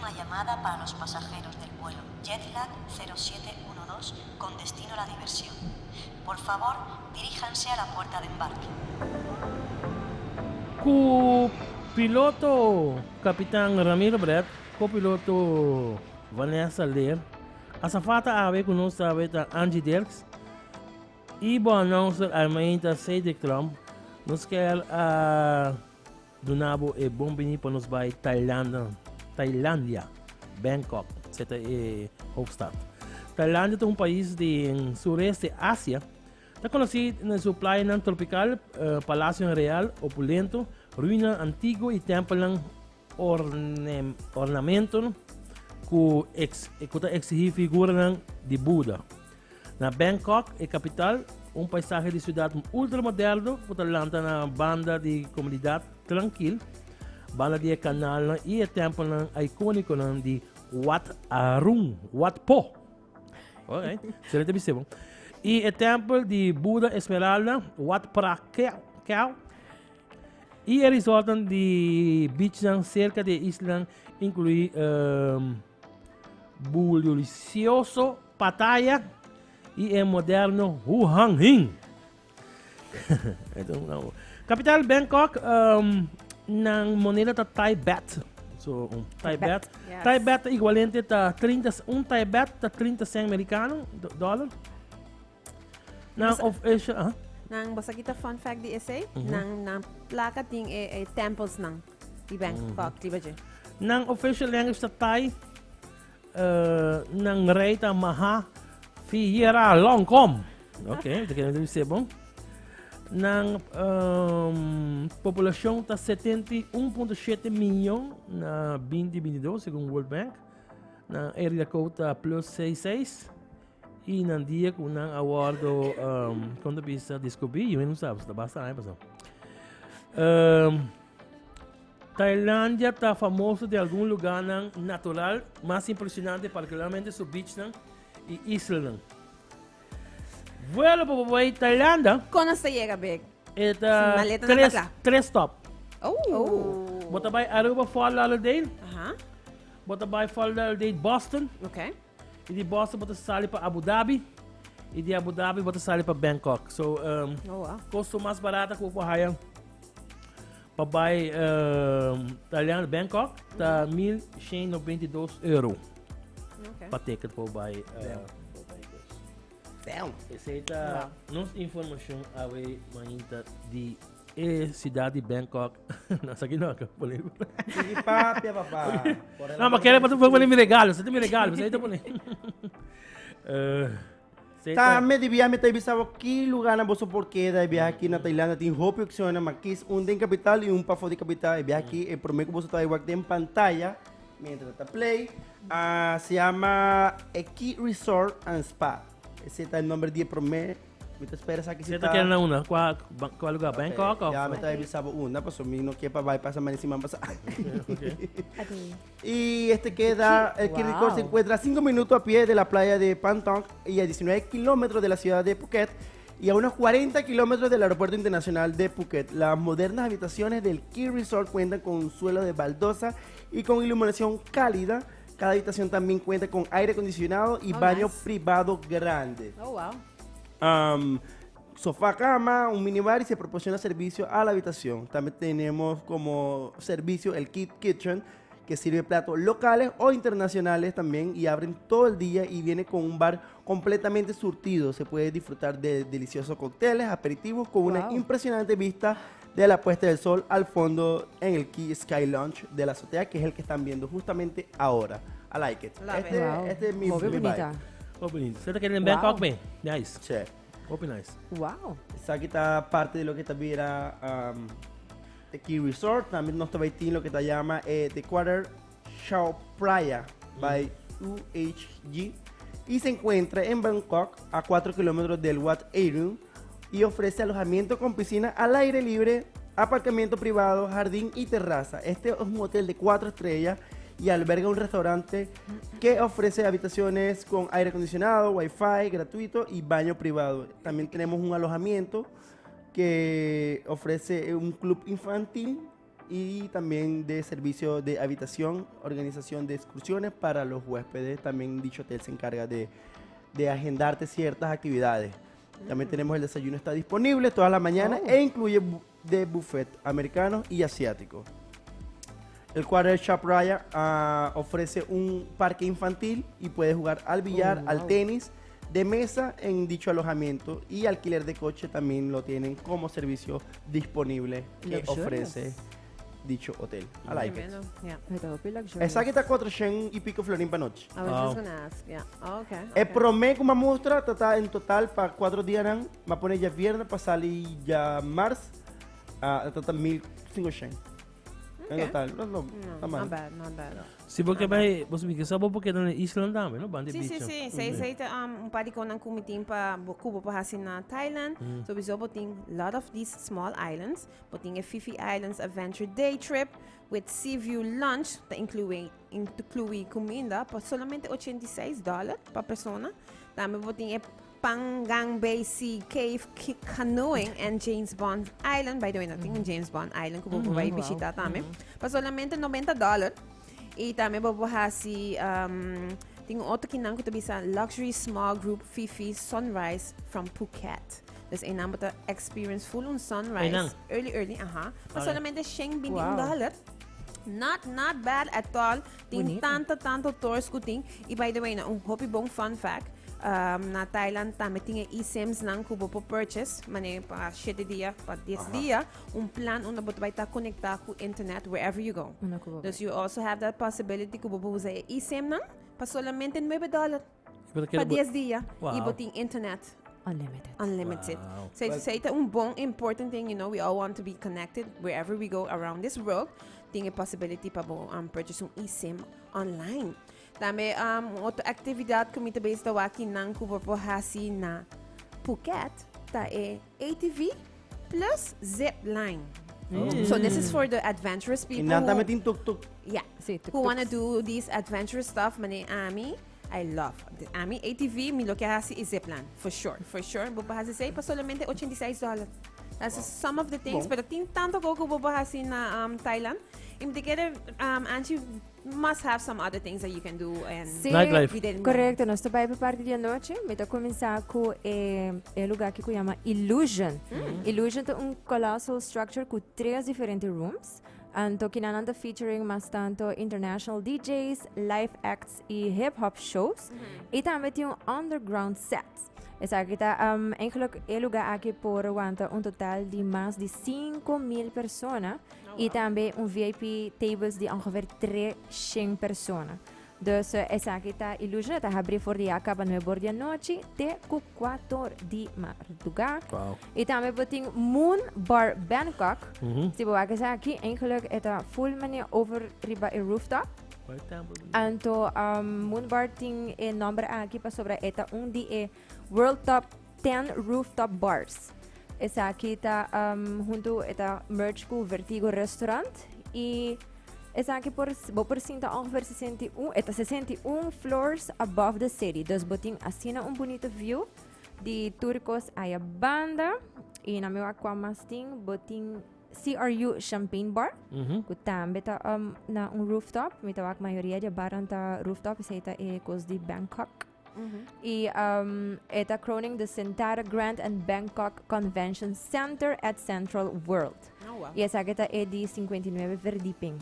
Última llamada para los pasajeros del vuelo Jetlag 0712 con destino a la diversión. Por favor, diríjanse a la puerta de embarque. Ku piloto Kapitan Ramiro Brett, kopiloto Vanessa Leer, azafata awe ku nos awe ta Angie Dirks i bo announcer Armainta Cedric Tromp. Nos kier a duna bo e bon bini pa nos bai Tailandia, Tailandia, Bangkok, esei ta e hoofdstad. Tailandia ta un pais di sureste Asia. Ta konosí na su playanan tropikal, palasionan real opulento, ruinanan antiguo i tèmpelnan ornamento ku ku ta eksihí figuranan di Buda. Na Bangkok, e kapital, un paisahe di siudat ultramoderno ku ta lanta na banda di komunidat trankil, banda di e kanalnan i e tèmpelnan ikónikonan di Wat Arun, Wat Pho. Ok, sele ta bisebo. I e tèmpel di Buda Esmeralda, Wat Phra Kaew, i e resortnan di beachnan serka di e islanan inkluí um, bulioso Pattaya i e moderno Hua Hin. Kapital Bangkok, um, nan moneda ta Thai baht. So, um, Thai baht. Yes. Thai baht ta equivalente ta 30, un Thai baht ta 30 cent americano, dollar. Nan Basta- of is, ah, Nan, bosa kita fun fact di esei? Nan, nan plaka tin e, e temples nan di Bangkok, di baje. Nan official language ta Thai. Nan rey ta Maha Vajiralongkorn. Ok, te kere debe bon. Nan um, populacion ta 71.7 miljoen na 2022, segun World Bank. Nan area code ta plus 66. Y nan dia cu nan a wordo, um, con ta bisa, descubrí, yo no sabe, ta basta aña pasado. Um, Tailandia ta famoso di algun lugarnan natural mas impresionante, particularmente su beachnan y islanan. Vuelo pa bai Tailandia. Kon nos ta yega bek? E ta Sin maleta na tres, ta kla. tres stop. Oh. Bo ta bai Aruba, Fort Lauderdale. Aha. Bo ta bai Fort Lauderdale, Boston. Ok. Y di Boston bo ta sali pa Abu Dhabi. Y di Abu Dhabi bo ta sali pa Bangkok. So, um, Oh, wow. kosto mas barata ku bo por haya pa bai um, Thailand, Bangkok, ta 1192 euro Ok. pa ticket pa bai. Uh, pa bai kos. Damn. Esei ta nos informashon awe mainta di E ciudad di Bangkok. No, sa no, ka pone. Sigui papia, papá. Por el No, ma amor kere de pa tu pone mi regalo. Sa mi regalo, sa ita pone. Eh, sa ita- Tambe di biaha mi ta bisa bo ki lugar na boso por keda e biaha aki na Tailandia tin hopi opcionnan ma kis un den capital y un pafo di capital e biaha aki e prome ku boso ta wak den pantaya mientras ta play ah, se llama e Key Resort and Spa ese ta e nomber di e prome. Mi ta spera esaki si Você ta ta... kere na una? Kua, kua lugar? Bangkok of? Ya mi ta bisa bo una, paso mi no ke pa bai pasa mani siman pasa. Okay. Y este queda, el Key Resort se encuentra a 5 minutos a pie de la playa de Pantong y a 19 kilómetros de la ciudad de Phuket y a unos 40 kilómetros del aeropuerto internacional de Phuket. Las modernas habitaciones del Key Resort cuentan con un suelo de baldosa y con iluminación cálida. Cada habitación también cuenta con aire acondicionado y Oh, baño nice. privado grande. Oh, wow. Sofá, cama, un minibar y se proporciona servicio a la habitación. También tenemos como servicio el Kit Kitchen, que sirve platos locales o internacionales también y abren todo el día y viene con un bar completamente surtido. Se puede disfrutar de deliciosos cócteles, aperitivos con una impresionante vista de la puesta del sol al fondo en el Key Sky Lounge de la azotea, que es el que están viendo justamente ahora. I like it. Love it. Este, Wow. este es mi, Hopi mi vibe. bunita. Hopi lindo. Você ta kere den Wow. Bangkok be? Nice. Che. Hopi nice. Wow. Esaki ta parte di loke ta bira um, The Key Resort. Tambe nos ta bay tin loke ta yama eh, The Quarter Chao Phraya by UHG. Y se encuentra en Bangkok a 4 kilómetros del Wat Arun y ofrece alojamiento con piscina al aire libre, aparcamiento privado, jardín y terraza. Este es un hotel de 4 estrellas y alberga un restaurante que ofrece habitaciones con aire acondicionado, wifi gratuito y baño privado. También tenemos un alojamiento que ofrece un club infantil. Y también de servicio de habitación, organización de excursiones para los huéspedes. También dicho hotel se encarga de, de agendarte ciertas actividades. También tenemos el desayuno está disponible toda la mañana e incluye bu- de buffet americano y asiático. El Quarter Chao Phraya ofrece un parque infantil y puedes jugar al billar, al tenis de mesa en dicho alojamiento y alquiler de coche también lo tienen como servicio disponible que Luxurious. ofrece dicho hotel. I like it. Tremendo. Yeah. Ta hopi luxurious. Esaki ta 400 y pico florin pa nochi. I was just gonna ask. Yeah. Oh, okay. E prome cu m'a mustra ta ta en total pa 4 dianan, m'a pone djabierne pa sali djamars, ah, ta ta 1500. En total, no, no, No, ta mal. not bad, not bad. Si bo ke bai, bo mi ke sa bo por keda na island tambe, no? Banda Si, beach. si, si. Sei, sei ta un par di konan ku mi tin pa bo ku bo por hasi na Thailand. Sowieso bo tin lot of these small islands. Bo tin e Phi Phi Islands Adventure Day Trip with sea view lunch ta inclui inclui kuminda pa solamente 86 dollar pa persona. Tambe bo tin e Phangan Bay Sea Cave Canoeing and James Bond Island. By the way, no tin un James Bond Island ku bo por bai bishita tambe. Pa solamente 90 dollar. I tambe bo por hasi um, tin un otro kinan ku ta bisa Luxury Small Group Phi Phi Sunrise from Phuket. Dus einan bo ta experience full un sunrise. Einan? Early, early, aha. Pa Oké. solamente 121 dollar. Not, not bad at all. Tin Bonito. tanto, tanto tours ku tin. I by the way, na un hopi bon fun fact. Na Thailand tambe tin e eSIMs nan ku bo por purchase, mane pa shete dia, pa dies dia, un plan unda bo ta bai ta konektá ku internet wherever you go. Unda ku bo bai. Dus you also have that possibility ku bo por usa e eSIM nan pa solamente nuebe dòler I bo ta kere pa bo- dies dia i bo Wow. tin internet Unlimited. unlimited. Wow. So esei ta un bon important thing, we all want to be connected wherever we go around this world. Tin e possibility pa bo purchase un eSIM online. Tambe un otro actividad cu mi ta bezig ta wak kinan cu bo por haci na Phuket ta e ATV plus zip line. So this is for the adventurous people. Y nan tambe who- tin tuk tuk. Yeah. Sí, tuk Who wanna tuks. do these adventurous stuff, mane ami, I love. Ami ATV, mi lo ke haci e zip line, for sure. For sure, bo por haci esey pa solamente 86 dollar. That's just some of the things, Bon. pero tin tanto cu bo por haci na Thailand. Y mi ta kere, Angie, Must have some other things that you can do and Sí, Nightlife. we didn't know. Correcto, nos ta bai pa parti di anochi. Mi ta cuminsa cu e, e lugar aki cu yama Illusion. Illusion ta un colossal structure cu tres diferente rooms. Anto kinanan ta featuring mas tanto international DJs, live acts y hip hop shows. Y tambe tin un underground set. Esaki ta um, eigenlijk e lugar aki por wanta un total di mas di 5.000 persona. Y tambe un VIP tables di ongeveer 300 persona. Dus esaki ta Illusion, e ta habri for di ya caba nuebe or di anochi te cu cuator di marduga. Wow. Y tambe bo tin Moon Bar Bangkok. Si bo wak esaki, eigenlijk e ta full mane over riba e rooftop. Anto um, Moon Bar tin e nomber aki pasobra e ta un di e World Top 10 Rooftop Bars. Esaki ta huntu e ta merge ku Vertigo Restaurant i esaki por bo por sinta ongeveer 61 e ta 61 floors above the city. Dus bo tin asina un bunito view di tur kos aya banda i na mi wak kua mas tin bo tin CRU Champagne Bar ku tambe ta na un rooftop. Mi ta wak mayoria di e barnan ta rooftop esei ta e kos di Bangkok. Y e ta crowning the Centara Grand and Bangkok Convention Center at Central World. Oh, wow. Y esaki ta e di 59 verdieping.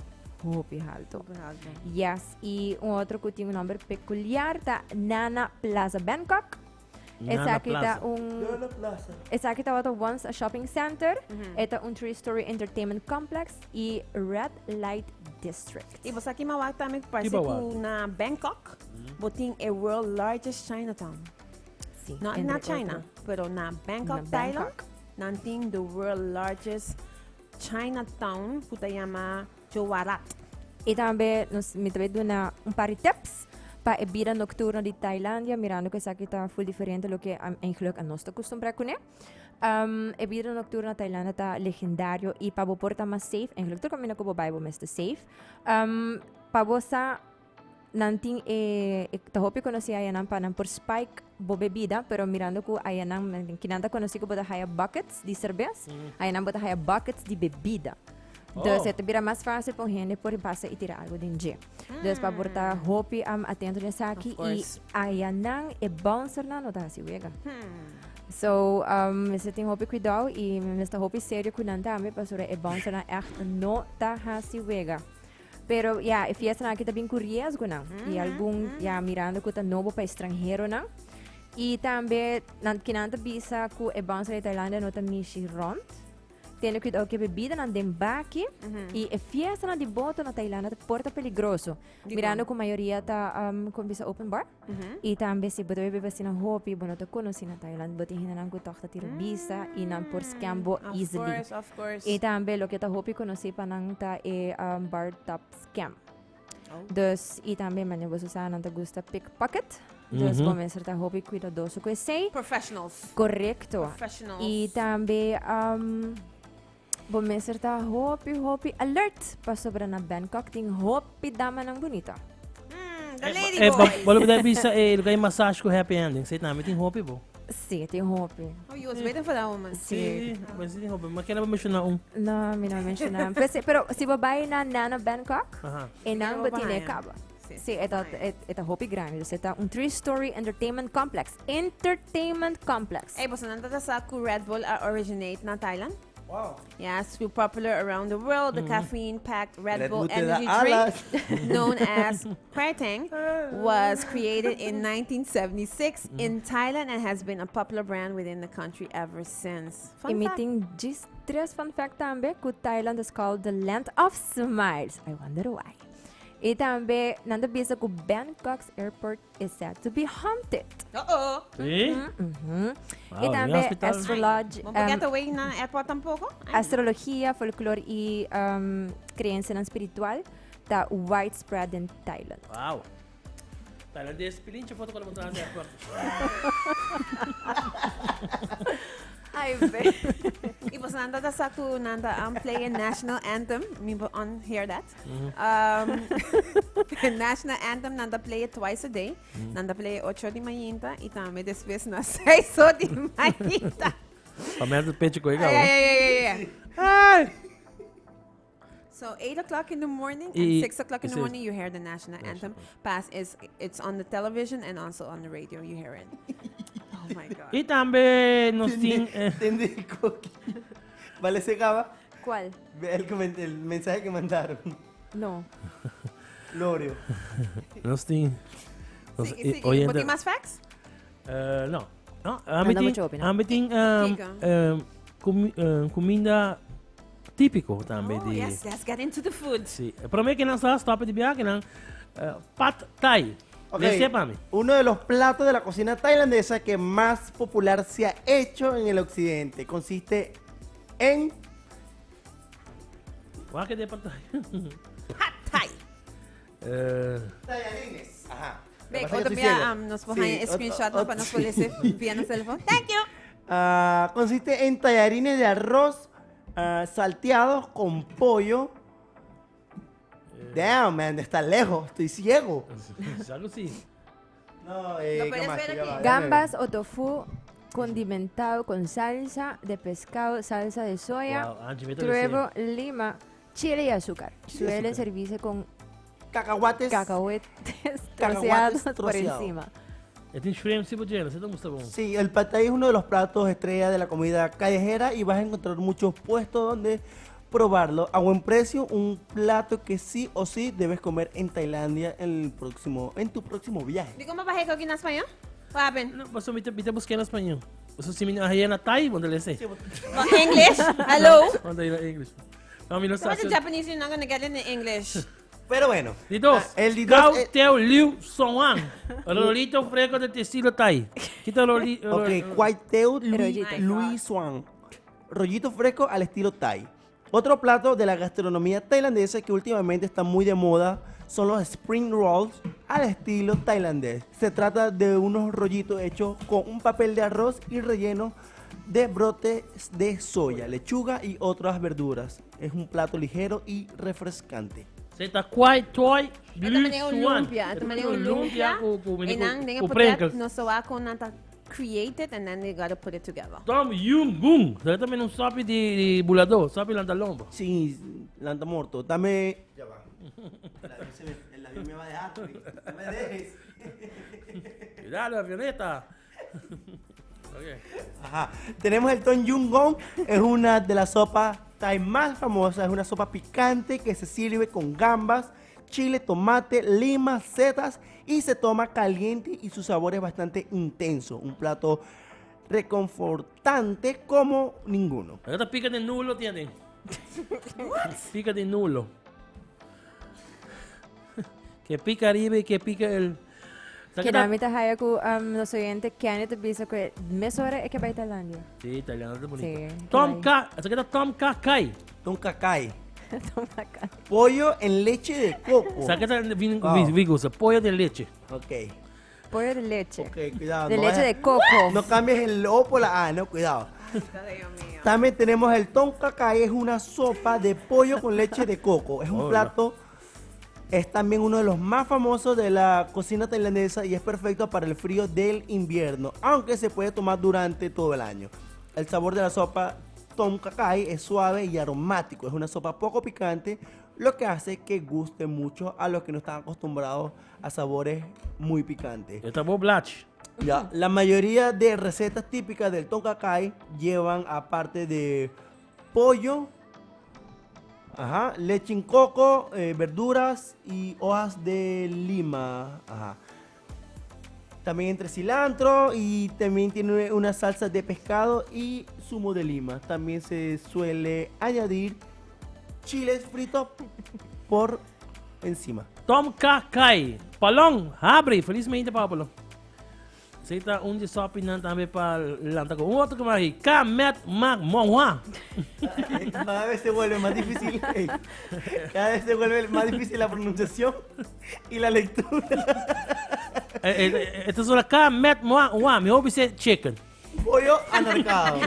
Hopi halto. Super alto. Yes, y un otro cu tin un nomber peculiar ta Nana Plaza Bangkok. Nana Esaki ta Plaza. un Nana Plaza. Esaki tabata once a shopping center. E ta un three-story entertainment complex y red light district. Y bo sa ki mawak tambe ku parse Ki mawak? ku na Bangkok bo tin e world largest Chinatown. Sí, Not entre na China, otro. pero na Bangkok, Na Thailand, Bangkok. nan tin the world largest Chinatown ku ta yama Jowarat. Y tambe nos mi ta bay duna un par di tips pa e bida nocturno di Tailandia, mirando cu esaki ta full diferente loke eigenlijk a nos ta acostumbra cune. E bida nocturno na Tailandia ta legendario y pa bo por ta mas safe, eigenlijk tur caminda cu bo bay bo mester safe. Pa bo sa nan tin e, e ta hopi conoci ayanan pa nan por spike bo bebida, pero mirando cu ayanan, kinan ta conoci cu bo ta haya buckets di cerbes, ayanan bo ta haya buckets di bebida. Dus e ta bira mas fácil pa un hende por pasa i tira algo den dje. Dus pa por ta hopi um, atento den esaki Of i course. ayanan e bouncernan no ta hasi wega. So, um, mester tin hopi cuidao i mester hopi serio cu nan tambe pasobra e bouncernan echt no ta hasi wega. Pero ya, e fiestanan aki ta bin cu riesgonan. I algun, ya, mirando cu ta nobo pa estranheronan. I tambe nan kinan ta bisa cu e bouncer di Tailandia no ta mishi rond. Tene cuidao cu e bebidanan den baki. I e fiestanan di boto na Tailandia ta por ta peligroso. Mirando cu mayoria ta um, con bisa open bar. I tambe si bo ta bebe asina hopi, bo no ta conoci na Thailand, bo tin hendenan cu toch ta tira bisa i nan por scam bo Of easily. course, of course. I tambe loke ta hopi conoci pa nan ta e um, bar top scam. Oh. Dus, i tambe manera boso sa nan ta gusta pickpocket. Dus bo mester ta hopi cuidadoso cu esey. Professionals. Correcto. Professionals. I tambe um, bo mester ta hopi hopi alert pasobra na Bangkok tin hopi damanan bunita. The lady Eh, boys. bo lo bida bisa eh, lo kay massage ku happy ending. Sei tambe tin hopi bo. Sí, tin hopi. Oh, you was waiting for that woman. Sí. Sí, mas tin hopi. Maar kena ba menciona un? No, mi no menciona. Pero, pero si bo bai na Nana Bangkok, Aha. e nan bo bo tin e haña. kaba. Sí, Sí, e ta, haña. e, e ta hopi grandi. Dus e ta un three-story entertainment complex. Entertainment complex. Hey, boso nan ta sa ku Red Bull a originate na Thailand? Wow. Yes, grew popular around the world. The caffeine-packed Red, Red Bull Bull te da energy drink, alas. known as Krating, was created in 1976 in Thailand and has been a popular brand within the country ever since. I Fun mi fact. tin djis tres fun fact tambe ku Thailand is called the land of smiles. I wonder why. I tambe nan ta bisa ku Bangkok's airport is said to be haunted. Uh-oh. Sí? I Wow, tambe den hospital. astrolog Bon por get away na airport tampoco? Ay. astrologia, folklore i um, creencianan spiritual ta widespread in Thailand. Wow. Tailandes pilincha foto con la montaña de airport. Ay, be. I boso nan ta sa ku nan ta um, play a national anthem. Mi bo on hear that. Um, national anthem nan ta play it twice a day. Nan ta play 8 di mainta y tambe despues na 6 di mainta. Pa meta pecho ko Ay, ikaw. ay, ay, ay, ay. Ay! So 8 o'clock in the morning and 6 o'clock in the morning you hear the national anthem. Pass is it's on the television and also on the radio you hear it. Oh my god. I tambe nos tin eh, Tende cookie. Vale, se acaba. Cuál? Ve El, coment- el mensaje que mandaron. No. Lorio. nos tin nos, Sigui, eh, sigui. oyente- Bo tin mas facts? Eh, no. No, ami Anda tin, mucho opina. ami tin um, Kiko? um, comi, um, comida típico tambe Oh, di. yes, let's get into the food. Sí. Prome que nan sa stop di biahe nan uh, pad thai. Ok, Lese pa mi. Uno de los platos de la cocina tailandesa que más popular se ha hecho en el occidente consiste en Wak de pad thai. Pad thai. Tallarines. Ajá. Ve, Lo que pasa es que otro estoy día ciego. um, nos Sí, ponen screenshot no, para nos poder vía nuestro teléfono. Thank you. Ah, consiste en tallarines de arroz ah, salteados con pollo. Damn, man, está lejos, estoy ciego. Algo sí. No, eh, Lo ¿qué puedes más? ver Ya aquí. va, déjame ver. Gambas o tofu condimentado con salsa de pescado, salsa de soya, Wow, Angie, mira truebo, lima, chile y azúcar. Suele servirse con Cacahuates. cacahuetes Cacahuates troceados por troceados. encima. E tin shrimp si bo se gusta bon. Sí, el pad thai es uno de los platos estrella de la comida callejera y vas a encontrar muchos puestos donde probarlo a buen precio. Un plato que sí o sí debes comer en Tailandia en, el próximo, en tu próximo viaje. Di como bajé aquí en español? What happened? No, paso mi ta busca en español. Paso si mi ahí na Thai, donde le sé. Well, English? Hello? Donde la English. No, mi no So what's sa. in Japanese, you're not gonna get it in English. Pero bueno. Di dos. Ah, el di dos, Gao eh, Teo Liu Song Rolito fresco de estilo Thai. Quita roli, Ok, Kwai Teo Lui, Rollito. Lui Suan. Rollito fresco al estilo Thai. Otro plato de la gastronomía tailandesa que últimamente está muy de moda son los spring rolls al estilo tailandés. Se trata de unos rollitos hechos con un papel de arroz y relleno de brotes de soya, lechuga y otras verduras. Es un plato ligero y refrescante. Se ta Kwai Toi Ito Liu man yung Suan. lumpia. Ito man yung lumpia. Ku ku E nan, den ku e potret Pringles. no so ako nanta create it and then they gotta put it together. Tom Yum Goong. Se tambe un sopi di, di bulador, sopi lantalombo. Sí. Lanta morto. Dame. Ya va. El avión, se me, el avión me va a dejar. No me dejes. Cuidado, avioneta. Okay. Ajá. Tenemos el Tom Yum Gong. Es una de las sopas thai más famosas. Es una sopa picante que se sirve con gambas, chile, tomate, lima, setas y se toma caliente y su sabor es bastante intenso. Un plato reconfortante como ninguno. Esta pica de nulo tiene. Pica de nulo. Que pica arriba y que pica el... Que na mi ta haya ku um, nos oyente Kenny te bisa ku mesora e ke bai Tailandia. Sí, Tailandia está bonito. Sí, Tom K, se queda Tom K Kai. Tom Kha Kai. Toma acá. Pollo en leche de coco. Sa kita vin Wow. vi gusta pollo de leche. Ok. Pollo de leche. Ok, cuidado. De no leche vayas- de coco. No cambies el O por la A, no, cuidado. Dios mío. También tenemos el tom kha kai, es una sopa de pollo con leche de coco. Es un Hola. plato, es también uno de los más famosos de la cocina tailandesa y es perfecto para el frío del invierno, aunque se puede tomar durante todo el año. El sabor de la sopa tom kha kai es suave y aromático. Es una sopa poco picante, lo que hace que guste mucho a los que no están acostumbrados a sabores muy picantes. Esta bo blach. Ya, la mayoría de recetas típicas del tom kha kai llevan aparte de pollo, ajá, leche en coco, verduras y hojas de lima. Ajá. También entre cilantro y también tiene una salsa de pescado y zumo de lima. También se suele añadir chiles fritos por encima. Tom Kha Kai. Palon, habri. Felizmente pa Palon. Esey ta un di sopinan tambe pa lanta con. Un otro cu mai. Ka met mak monghua. Cada vez se vuelve más difícil. Cada vez se vuelve más difícil la pronunciación y la lectura. Esto es una ka met monghua. Mi hopi se chicken. Pollo anarcado.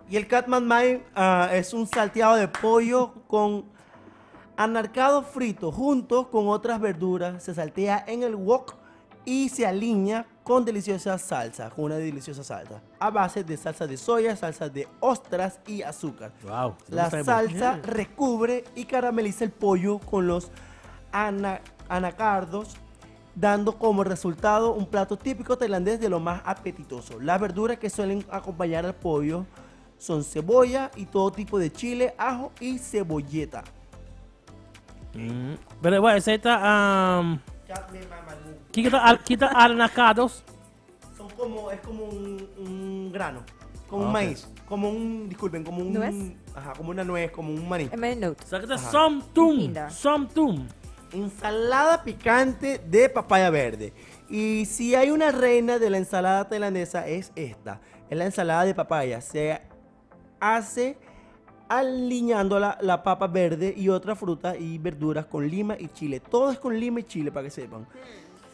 Y el Katman Mai es un salteado de pollo con anarcado frito junto con otras verduras. Se saltea en el wok y se alinea con deliciosa salsa, con una deliciosa salsa a base de salsa de soya, salsa de ostras y azúcar. Wow. La salsa recubre y carameliza el pollo con los anacardos, dando como resultado un plato típico tailandés de lo más apetitoso. Las verduras que suelen acompañar al pollo son cebolla y todo tipo de chile, ajo y cebolleta. Pero bueno, esey ta um, Kiko ta al, kita alnacados? Son como, es como un grano, como un Ah, ok. maíz, como un, disculpen, como un... ¿Nuez? Ajá, como una nuez, como un maní. E mijn note. Sa kita som tum, Pinda. som tum. Ensalada picante de papaya verde. Y si hay una reina de la ensalada tailandesa es esta. Es la ensalada de papaya. Se hace aliñando la papa verde y otra fruta y verduras con lima y chile. Todo es con lima y chile, para que sepan.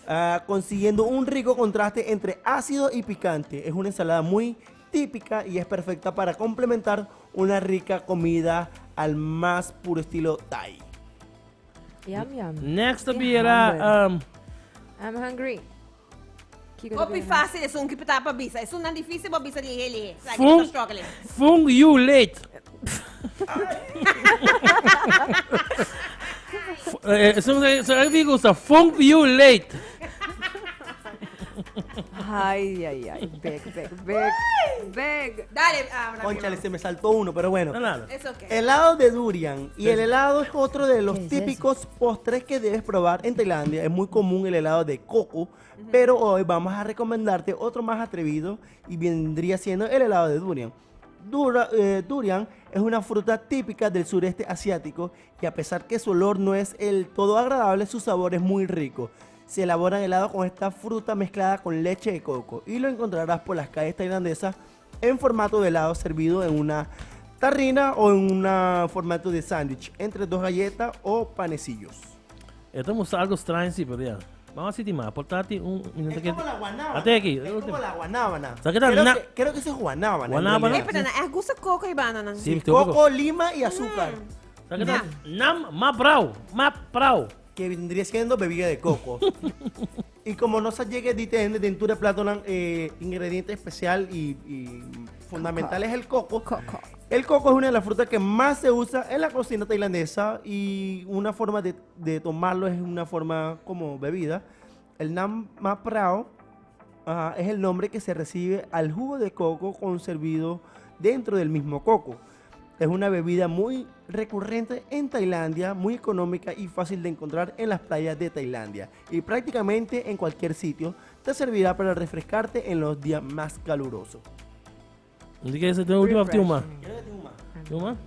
Ah, consiguiendo un rico contraste entre ácido y picante. Es una ensalada muy típica y es perfecta para complementar una rica comida al más puro estilo Thai. Yum, yum. Next Qué bira hambre. I'm hungry. Kiko Hopi ta bira? fácil esun ki ta pa bisa. Esunnan difícil bo bisa di heli. Sa ki ta struggling. Fung you late. Esun e gusta fung you late. Ay, ay, ay. Big, big, big. Big. Dale, ah, rápido. Cónchale, se me saltó uno, pero bueno. No, nada. Es okay. Helado de durian. Y el helado es otro de los ¿Qué es eso? típicos postres que debes probar en Tailandia. Es muy común el helado de coco, pero hoy vamos a recomendarte otro más atrevido y vendría siendo el helado de durian. Durian es una fruta típica del sureste asiático y a pesar que su olor no es el todo agradable, su sabor es muy rico. Se elabora helado con esta fruta mezclada con leche de coco y lo encontrarás por las calles tailandesas en formato de helado servido en una tarrina o en un formato de sándwich entre dos galletas o panecillos. Esto es algo extraño, sí, pero ya. Vamos a sentir más. Portate un minuto Es que. como la guanábana. Ate aquí. Es como la guanábana. ¿Sabes qué tal? Creo que eso es guanábana, en Guanábana. realidad. Pero na, es gusto coco y banana. Sí, Coco, lima y azúcar. ¿Sabes qué tal? Nam ma brau. Ma prau. Que vendría siendo bebida de coco. Y como no se llegue de dentura plátano, ingrediente especial y fundamental es el coco. Coco. El coco es una de las frutas que más se usa en la cocina tailandesa y una forma de, de tomarlo es una forma como bebida. El nam maprao ajá, es el nombre que se recibe al jugo de coco conservado dentro del mismo coco. Es una bebida muy recurrente en Tailandia, muy económica y fácil de encontrar en las playas de Tailandia. Y prácticamente en cualquier sitio te servirá para refrescarte en los días más calurosos. Di ke esei tin ultimo of tin un mas? Tin un mas?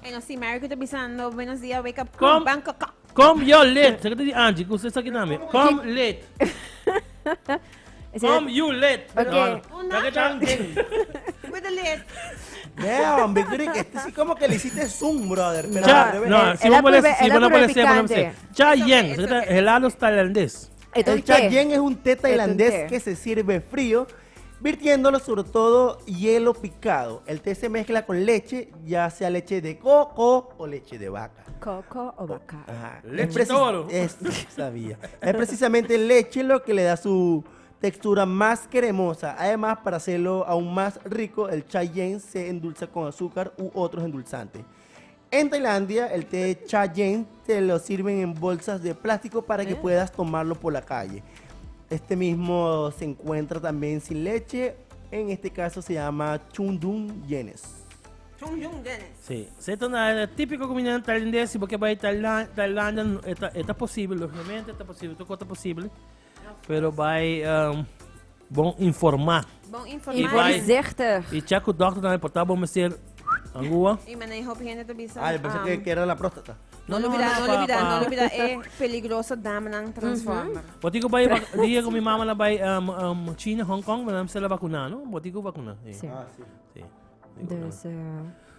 Ey no si Mary ku ta bisando buenos dia wake up Kom. crew Bangkok. Kom yo lid. Saka ta di Angie ku usted sa kinan mi. Kom lid. Esei Kom you lid. Ok. No, no. Saka tan ding. With the lid. Damn, Big Rick, este sí como que le hiciste zoom, brother. Pero Cha, al revés. no, si El vos pones, apruebe- si el vos no apruebe pones, si vos no pones. picante. Cha It's okay, yen, it's saka ta okay. helado tailandés. Esto El un cha té. yen es un té tailandés té. que se sirve frío, virtiéndolo sobre todo hielo picado. El té se mezcla con leche, ya sea leche de coco o leche de vaca. Coco o vaca. Ajá. Leche Es toro. es- sabía. Es precisamente leche lo que le da su textura más cremosa. Además, para hacerlo aún más rico, el cha yen se endulza con azúcar u otros endulzantes. En Tailandia, el té cha yen te lo sirven en bolsas de plástico para que puedas tomarlo por la calle. Este mismo se encuentra también sin leche. En este caso se llama chundun yenes. Chung chung Dennis. Sí. Se ta na típico comida tailandés, si bo ke bai Tailandia, e ta posibel, lógicamente ta posibel, tur kos ta posibel. Pero bai um, bon informá. Bon Y informá. bai- Voorzichtig. I check ku dokter tambe por ta bo mester angua. I mane hopi hende ta bisa. Ah, yo pensé que era la próstata. No lubida, no lubida, no lubida e peligroso damanan transformer. Bo tin ku bai dia ku mi mama la bai um, um, China, Hong Kong, nan mester la vakuná, no? Bo tin ku vakuná. Sí. Sí. Ah, sí. Sí. Dus, eh,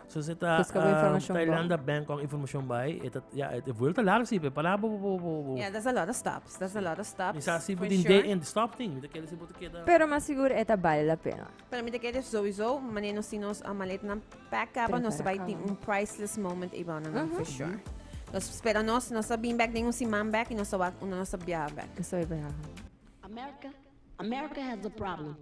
So se ta Busca bo informacion bon. Tailandia, Bangkok informacion bai. E ta, ja, e vuelo ta largo si, pero para bo bo bo bo. Yeah, that's a lot of stops. That's a lot of stops. Mi sa si bo for tin sure. day in stop thing. Mi ta kere si bo ta keda. Pero mas sigur e ta bale la pena. Pero mi ta kere sowieso, manera nos tin nos maletanan pack caba, nos ta bai tin un priceless moment eibanan, for sure. Nos spera nos, nos ta bin back den un siman back y nos ta wak unda nos ta biaha back. Nos ta bai biaha. America, America has a problem.